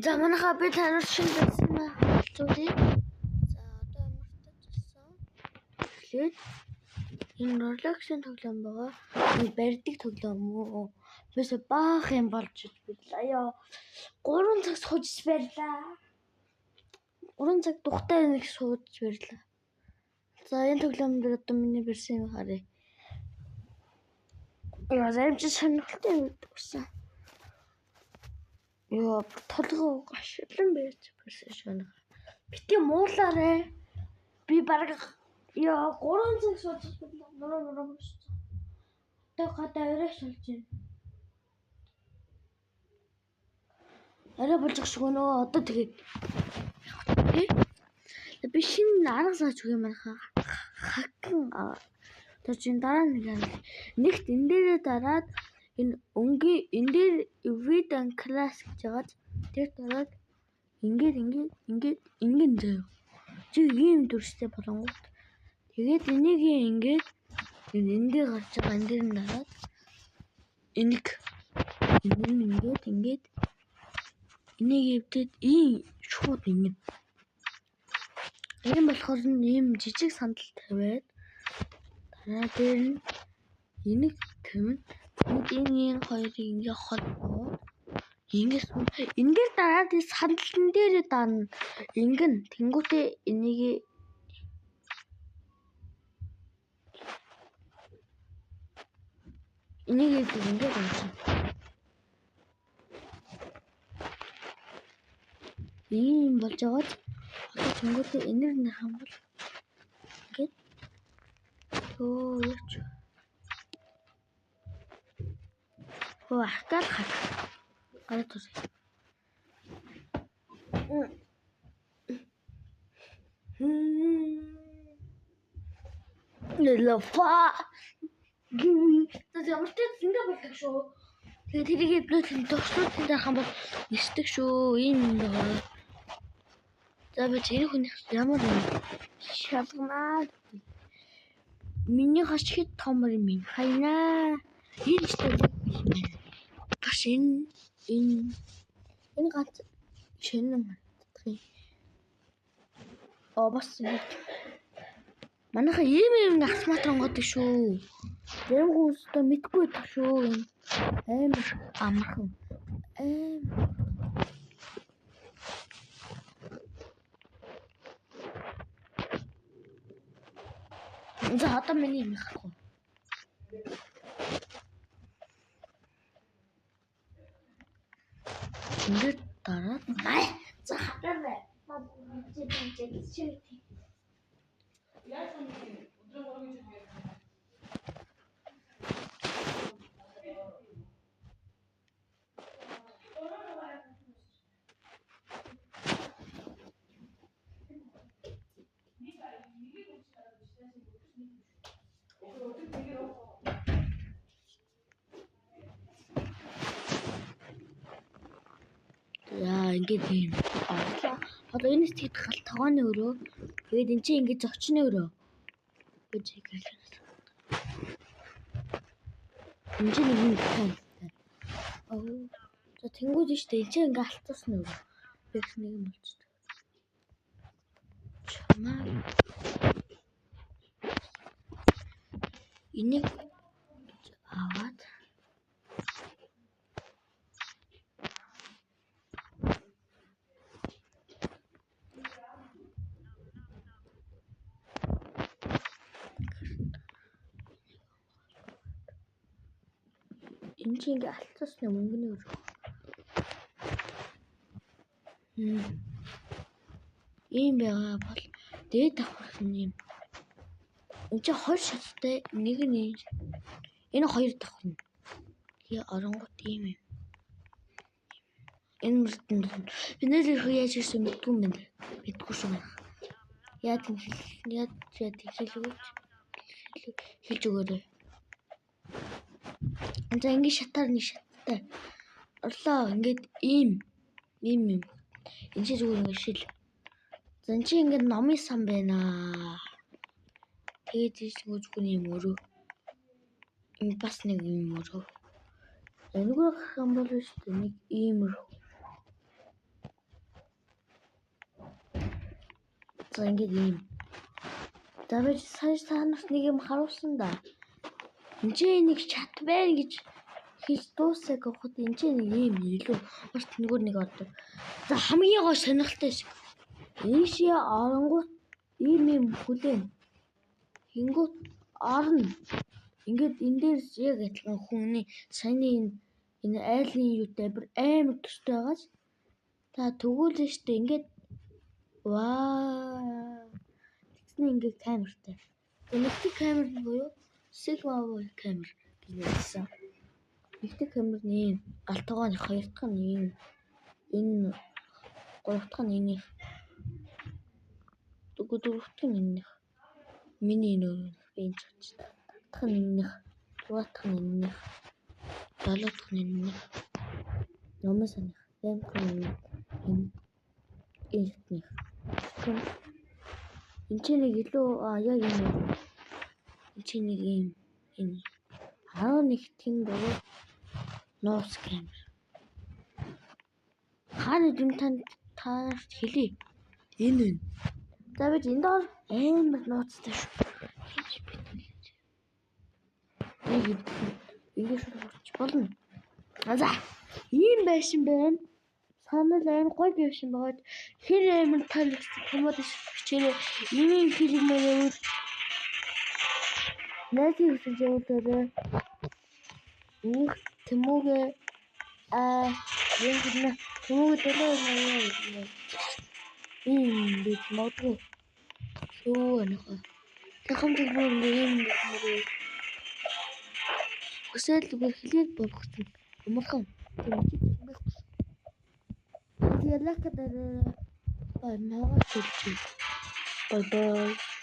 За манайхаа би танаар шинэ байсан харилцуулъя. За одоо амартчихсан. Тэгэхээр энэ Roblox-ын тоглоом байгаа. Энэ барьдаг тоглоом уу? Бисээ баах юм болж бирлээ. Аяа 3 цаг сууж барьлаа. 3 цаг тухтай нэг сууж барьлаа. За энэ тоглоом дээр одоо миний барьсан юм харъя. Яа зарим чи сонирхолтой юм гэсэн. Йоо толгой гаширлан байж барьсан шүү. Бити муулаарэ. Би бараг ёо 3 цаг сууж нуруу нуруу уншсан. Одоо гадаа орой болж байна. Орой болж шиг нөө одоо тэгээд би шинэ арга зааж өгье манайхаа. Хакан одоо чинь дараа нэг арга. Нэгт энэ дээрээ дараад энэ өнгийн энэ дээр vid and class гэж байгаад тэр дараад ингээд ингээд ингээд ингэн заяа. Чи ийм дүрстэй болонгууд. Тэгээд энийг ингээд энэ дээр гарч байгаа энэ дээр нь дараад энийг энэ нь ингээд ингээд энийг эвдээд ийм шууд ингэн. Ийм болохоор нь ийм жижиг сандал тавиад дараа дээр нь энийг тавина. Тэгэд энэ энэ хоёрыг ингээ холбоод ингээд энэ дээр дараад энэ сандалн дээрээ дарна. Ингэн тэнгуүтээ энийг энийг ингээд уншина. Ийм болж байгаад одоо тэнгуүтээ энэр нэх юм бол ингээд төө яач. Хөө ахгал хак. Гараад үзье. Нэлэфа. За ямар ч зингээ болдог шүү. Тэгээ тэрийг блөтэн төгсрүүлсэн дарах юм бол нисдэг шүү. Ийм юм байгаа. За би энэ хүнийх ямар юм шалганаа. Миний хаш хэд томор юм хайнаа. Энэ ч юм. Бас энэ энэ энэ ганц шинэ харагдах юм. Оо бас ингэ. Манайха ийм юм автомат онгодог шүү. Зарим хүмүүс одоо мэдгүй байдаг шүү. Амар амархан. Амар. За одоо миний юм харах уу? Ингээд дараад май. За хараа. За ингээд ийм орлоо. Одоо энэ хэсэгт гал тогооны өрөө. Тэгээд энэ чинь ингээд зочны өрөө гэж хэлсэн. Энэ чинь нэг юм тань. Аа. За тэнгууд нь шүү дээ. Энэ чинь ингээд алтуусны өрөө. Би их нэг юм болчихсон. Чамаа. Энийг аваад энэ чинь ингээ алтуусны мөнгөний өрөө. Ийм байгаа бол дээд давхарх нь юм. Энд чинь хоёр шаттай нэг нь энэ хоёр давхарна. Тэгээ оронгууд ийм юм. Энэ мөрдөнд би нэр их яаж ирсэн мэдгүй юм байна. Мэдгүй шүү байна. Яаж юм яаж хэлж хэлж өгөөрэй. За ингээд шатаар нэг шаттай. Орлоо ингээд ийм ийм юм. Энд чи зүгээр ингээд шил. За энэ чи ингээд номын сан байна. Тэгээд тийш зүгээр юм өрөө. Энэ бас нэг юм өрөө. Энэгээр гарах юм бол шүү дээ нэг ийм өрөө. За, ингээд ийм. За, би сая та нарт нэг юм харуулсан да. Энд нэг чат байна гэж хэлж дуусах гэхэд энэ ч нэг ийм илүү бас тэнгүүр нэг ордог. За, хамгийн гой сонирхолтой шиг. Ийшээ оронгууд ийм юм хүлээн. Хингүүт орно. Ингээд энэ дээр яг адилхан хүний саяны энэ айлын юутай бүр амар төстэй байгаас. Та тэгвэл штэ ингээд ваа, тэгсний ингээд камертай. Нэгдэг камер буюу Sigma камер гэж нэрлэсэн. Нэгдэг камер нь ийм гал тогооны, хоёр дахь нь ийм, энэ гурав дахь нь энийх. Дөрөв дэх нь энийх. Миний энэ өөр би энэ ч дахь нь энийх. Зургаа дахь нь энийх. Долоо дахь нь энийх. Номын санийх. Найм дахь нь энэ энэ шатных. Энд чи нэг илүү яг юм. Энд чи нэг ийм энэ 11 тэн буюу нууц камер. Хаана юм танд та нарт хэлье. Энэ байна. За, бид энэ доор амар нууцтай шүү. Хийж битгэлээ. Нэг ингэж шууд болно. За, ийм байшин байна. Санал амар гоё байшин байгаад хэр амар таалагдсан комод хичээрээ ийм хэлмээр байвал найзын хүсэж явуулаарай. Энийх тэмүүгээ а юм гэнэ тэмүүгээ төлөө ийм бид магадгүй шүү анхаа. Тэхэмдэг бүр ийм мөрөө хүсэл зүгээр хэлээд болгосон. Амархан. Тийм. Тэгээ лайк дараарай. Bye, намайг хэлж. Bye bye.